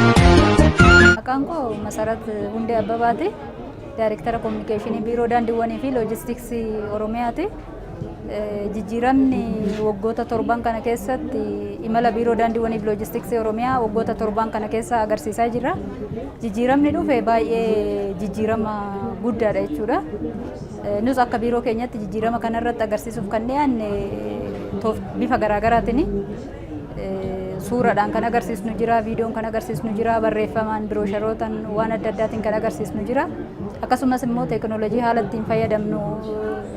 Maqaan koo Masarat Hundee Abbabaati. Daayirektara Kominikeeshinii Biiroo Daandiiwwanii fi Loojistiksii Oromiyaati. Jijjiiramni waggoota torban kana keessatti imala Biiroo Daandiiwwanii fi Loojistiksii Oromiyaa waggoota torban kana keessa agarsiisaa jirra. Jijjiiramni dhufe baay'ee jijjiirama guddaadha jechuudha. Nus akka biiroo keenyatti jijjiirama kanarratti agarsiisuuf kan dhiyaanne bifa garaagaraatiin suuraadhaan kan agarsiisnu jira, viidiyoon kan agarsiisnu jira, barreeffamaan biroosharootaan waan adda addaatiin kan agarsiisnu jira. Akkasumas immoo teekinooloojii haala ittiin fayyadamnu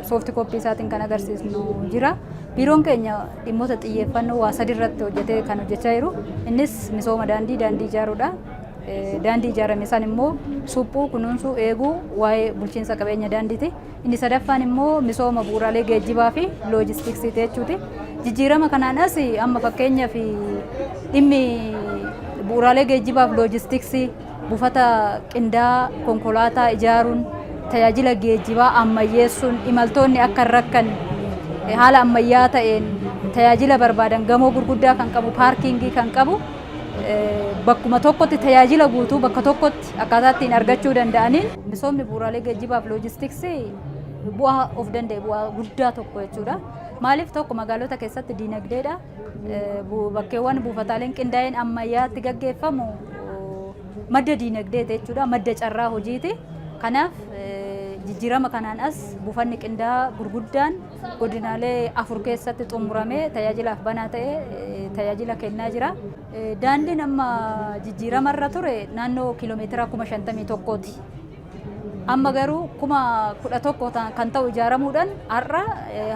soofti kooppii isaatiin kan agarsiisnu jira. Biiroon keenya dhimmoota xiyyeeffannoo waa sadi irratti hojjetee kan hojjechaa jiru. Innis misooma daandii, daandii ijaaruudha. Daandii ijaarame san immoo suphuu, kunuunsuu, eeguu waa'ee bulchiinsa qabeenya daandiiti. Inni sadaffaan immoo misooma bu'uuraalee geejjibaa fi loojistiksiiti jechuuti. Jijjiirama kanaan as amma fakkeenyaaf dhimmi bu'uuraalee geejjibaa fi loojistiksii buufata qindaa'aa konkolaataa ijaaruun tajaajila geejjibaa ammayyeessuun imaltoonni akka hin rakkanne haala ammayyaa ta'een tajaajila barbaadan gamoo gurguddaa kan qabu paarkiingii kan qabu bakkuma tokkotti tajaajila guutuu bakka tokkotti akkaataa ittiin argachuu danda'aniin misoomni bu'uuraalee geejjibaa fi loojistiksii bu'aa of danda'e bu'aa guddaa tokko jechuudha. Maaliif tokko magaalota keessatti diinagdeedha. Bakkeewwan buufataaleen qindaa'een ammayyaatti gaggeeffamu madda diinagdeeti jechuudha. Madda carraa hojiiti. Kanaaf jijjiirama kanaan as buufanni qindaa'aa gurguddaan godinaalee 4 keessatti xumuramee tajaajilaaf banaa ta'ee tajaajila kennaa jira. Daandiin amma jijjiiramarra ture naannoo kiiloomeetira 51,000ti. Amma garuu 11,000 kan ta'u ijaaramuudhaan har'a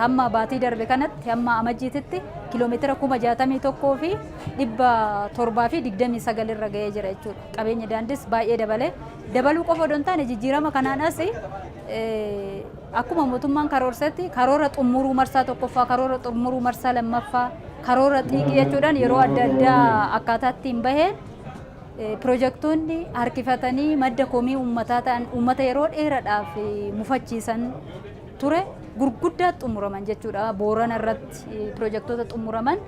hamma baatii darbe kanatti hamma amajjiititti kiiloomeetira 61,729 irra ga'ee jira jechuudha. Qabeenya daandiis baay'ee dabale. Dabaluu qofa odoo hin taane jijjiirama kanaan as akkuma mootummaan karoorsetti karoora xumuruu marsaa tokkoffaa, karoora xumuruu marsaa lammaffaa, karoora xiiqii jechuudhaan yeroo adda addaa akkaataa ittiin baheen pirojektoonni harkifatanii madda komii uummataa ta'an uummata yeroo dheeraadhaaf mufachiisan ture gurguddaa xumuraman jechuudha. Boorana irratti pirojektoota xumuraman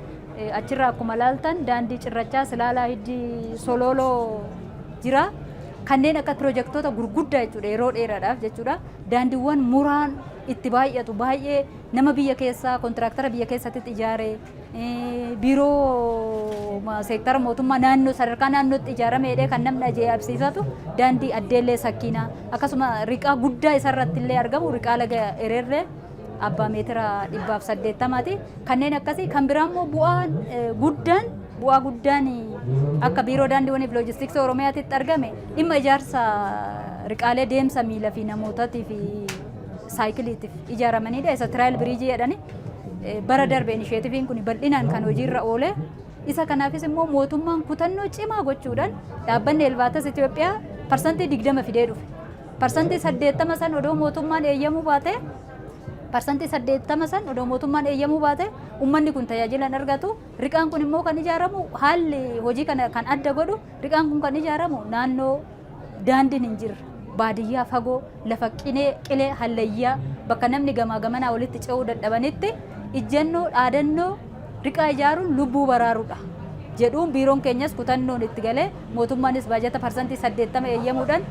achirraa akkuma laaltan daandii cirrachaa Silaalaa Hiddii Solooloo jira. Kanneen akka pirojektoota gurguddaa jechuudha yeroo dheeraadhaaf jechuudha. Daandiiwwan muraan itti baay'atu baay'ee nama biyya keessaa kontiraaktara biyya keessatti ijaare biiroo seektara mootummaa naannoo sadarkaa naannootti ijaarame jedhee kan namni ajaa'ibsiisatu daandii Addeellee Sakkiinaa akkasuma riqaa guddaa isarratti illee argamu riqaa laga Ereerree abbaa meetira 180ti. Kanneen akkasii kan biraa immoo bu'aan guddaan bu'aa guddaan akka biiroo daandiiwwanii fi loojistiksii Oromiyaatitti argame dhimma ijaarsa riqaalee deemsa miila fi namootaatii fi saayikiliitiif ijaaramanidha. Isa tiraayil biriijii jedhani. Bara darbe inisheetiviin kun bal'inaan kan hojiirra oole. Isa kanaafis immoo mootummaan kutannoo cimaa gochuudhaan dhaabbanni Elvaatas Itoophiyaa 20% fidee dhufe. 80% san odoo mootummaan eeyyamuu baate 80% san odoo mootummaan eeyyamuu baate uummanni kun tajaajila hin argatu. Riqaan kun immoo kan ijaaramu haalli hojii kana kan adda godhu riqaan kun kan ijaaramu naannoo daandiin hin jirre baadiyyaa fagoo lafa qinee qilee hallayyaa bakka namni gamaa gamanaa walitti ce'uu dadhabanitti ijjannoo dhaadannoo riqaa ijaaruun lubbuu baraaruudha jedhuun biiroon keenyas kutannoon itti galee mootummaanis baajata 80% eeyyamuudhaan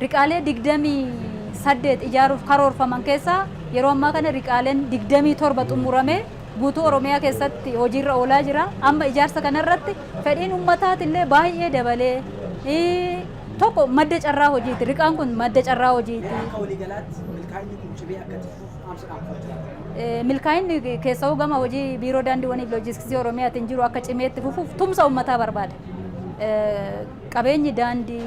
riqaalee 28 ijaaruuf karoorfaman keessaa yeroo ammaa kana riqaaleen 27 xumuramee guutuu Oromiyaa keessatti hojiirra oolaa jira. Amma ijaarsa kanarratti fedhiin uummataatillee baay'ee dabalee tokko madda carraa hojiiti. Riqaan kun madda carraa hojiiti. Akka waliigalaatti milkaa'inni kun cimee akka itti fufuuf dhaamsa dhaamfatu jiraata. Milkaa'inni keessawuu gama hojii biiroo daandiiwwanii fi loojistiksii Oromiyaatiin jiru akka cimee itti fufuuf tumsa uummataa barbaada. Qabeenyi daandii,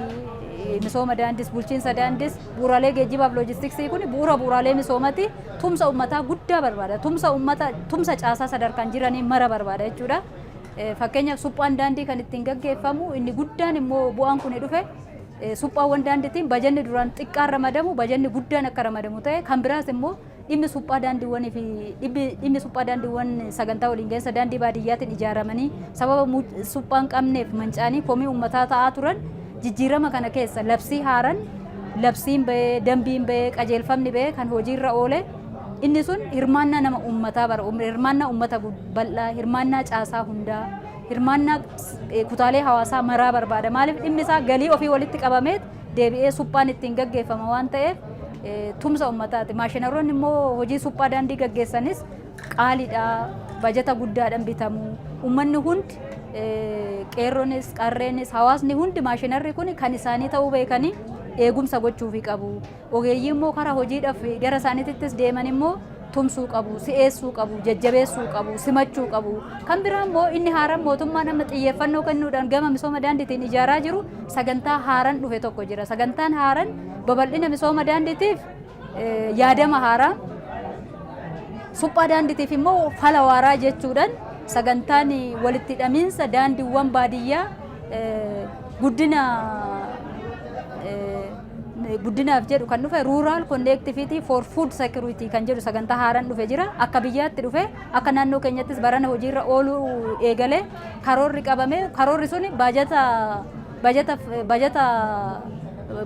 misooma daandiis, bulchiinsa daandiis, bu'uuraalee geejjibaaf loojistiksii kun bu'uura bu'uuraalee misoomati. Tumsa uummataa guddaa barbaada. Tumsa uummata, tumsa caasaa sadarkaan jiranii mara barbaada jechuudha. Fakkeenyaaf suphaan daandii kan ittiin gaggeeffamu inni guddaan immoo bu'aan kun dhufe suphaawwan daandiitiin bajanni duraan xiqqaan ramadamu bajanni guddaan akka ramadamu ta'e kan biraas immoo dhimmi suphaa daandiiwwanii fi dhimmi suphaa daandiiwwan sagantaa waliin gahinsa daandii baadiyyaatiin ijaaramanii sababa suphaa hin qabneef manca'anii komii uummataa ta'aa turan jijjiirama kana keessa labsii haaran Labsiin bahee, dambiin bahee, qajeelfamni bahee kan hojiirra oole inni sun hirmaannaa nama uummataa bara hirmaannaa uummata bal'aa, hirmaannaa caasaa hundaa, hirmaannaa kutaalee hawaasaa maraa barbaada. Maaliif dhimmi isaa galii ofii walitti qabameet deebi'ee suphaan ittiin gaggeeffama waan ta'eef tumsa uummataati. Maashinaroonni immoo hojii suphaa daandii gaggeessanis qaaliidha, bajata guddaadhaan bitamu. Uummanni hundi, qeerronis, qarreenis, hawaasni hundi maashinarri kun kan isaanii ta'uu beekanii eegumsa gochuufii qabu. Ogeeyyii immoo karaa hojiidhaaf gara isaaniittis deeman immoo tumsuu qabu, si'eessuu qabu, jajjabeessuu qabu, simachuu qabu. Kan biraa immoo inni haaraan mootummaan amma xiyyeeffannoo kennuudhaan gama misooma daandiitiin ijaaraa jiru sagantaa haaraan dhufe tokko jira. Sagantaan haaraan babal'ina misooma daandiitiif yaadama haaraa, suphaa daandiitiif immoo fala waaraa jechuudhaan sagantaan walitti hidhamiinsa daandiiwwan baadiyyaa guddinaaf jedhu kan dhufe, Rural Connectivity for Food Security kan jedhu sagantaa haaraan dhufe jira. Akka biyyaatti dhufe, akka naannoo keenyattis barana hojiirra ooluu eegale. Karoorri qabame, karoorri sun bajata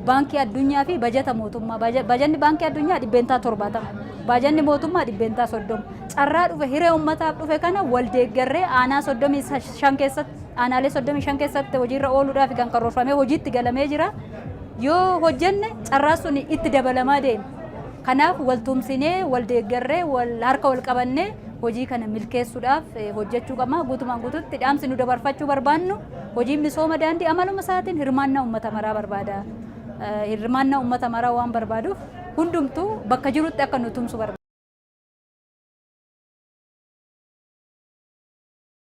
Baankii Addunyaa fi bajata mootummaa. Bajanni Baankii Addunyaa 70%, bajanni mootummaa 30%. Carraa dhufe, hiree uummataaf dhufe kana wal deeggarree aanaa 35 keessatti, aanaalee 35 keessatti hojiirra ooluudhaaf kan karoorfamee hojiitti galamee jira. Yoo hojjenne carraa sun itti dabalamaa deema. Kanaaf wal tumsinee, wal deeggarree, wal harka wal qabannee hojii kana milkeessuudhaaf hojjechuu qabna. Guutumaan guututti dhaamsi nu dabarfachuu barbaannu, hojiin misooma daandii amaluma isaatiin hirmaannaa uummata maraa barbaada. Hirmaannaa uummata maraa waan barbaaduuf hundumtuu bakka jirutti akka nu tumsu barbaada.